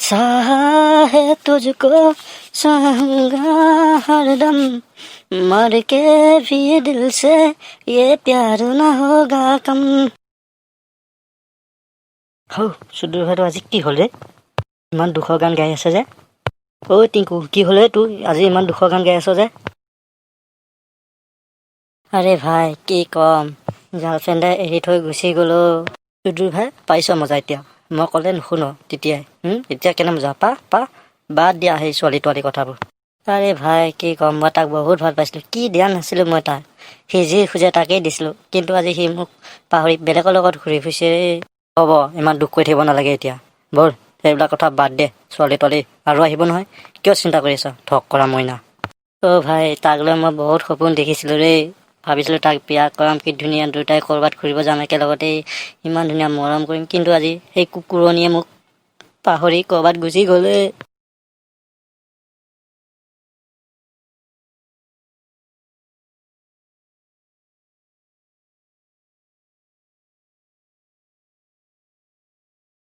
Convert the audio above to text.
चाहा है तुझको, चाहूंगा हरदम, मर के भी दिल से ये प्यार न होगा कम। হৌ, চুদুৰ ভাইটো আজি কি হ'ল ৰে? ইমান দুখৰ গান গাই আছে যে। ঐ টিংকু, কি হ'ল ৰে তোৰ? আজি ইমান দুখৰ গান গাই আছ যে? আৰে ভাই, কি ক'ম, গাৰ্লফ্ৰেণ্ডে এৰি থৈ গুচি গ'ল অ'। চুদুৰ ভাই, পাইছ মজা এতিয়া। মই ক'লে নুশুন তেতিয়াই। এতিয়া কেনে মজা পা পা। বাদ দিয়া সেই ছোৱালী তোৱালী কথাবোৰ। আৰে ভাই, কি ক'ম, মই তাক বহুত ভাল পাইছিলোঁ। কি দিয়া নাছিলোঁ মই তাক? সি যি খোজে তাকেই দিছিলোঁ। কিন্তু আজি সি মোক পাহৰি বেলেগৰ লগত ঘূৰি ফুৰিছে। হ'ব, ইমান দুখ কৰি থাকিব নালাগে এতিয়া। ব'ল, সেইবিলাক কথা বাদ দে। ছোৱালী তোৱালী আৰু আহিব নহয়, কিয় চিন্তা কৰি আছ? ঠগ কৰা মইনা। অ' ভাই, তাক লৈ মই বহুত সপোন দেখিছিলোঁ দেই। ভাবিছিলোঁ তাক বিয়া কৰাম, কি ধুনীয়া দুয়োটাই ক'ৰবাত ঘূৰিব যাম একেলগতেই, ইমান ধুনীয়া মৰম কৰিম। কিন্তু আজি সেই কুকুৰণীয়ে মোক পাহৰি ক'ৰবাত গুচি গ'লে।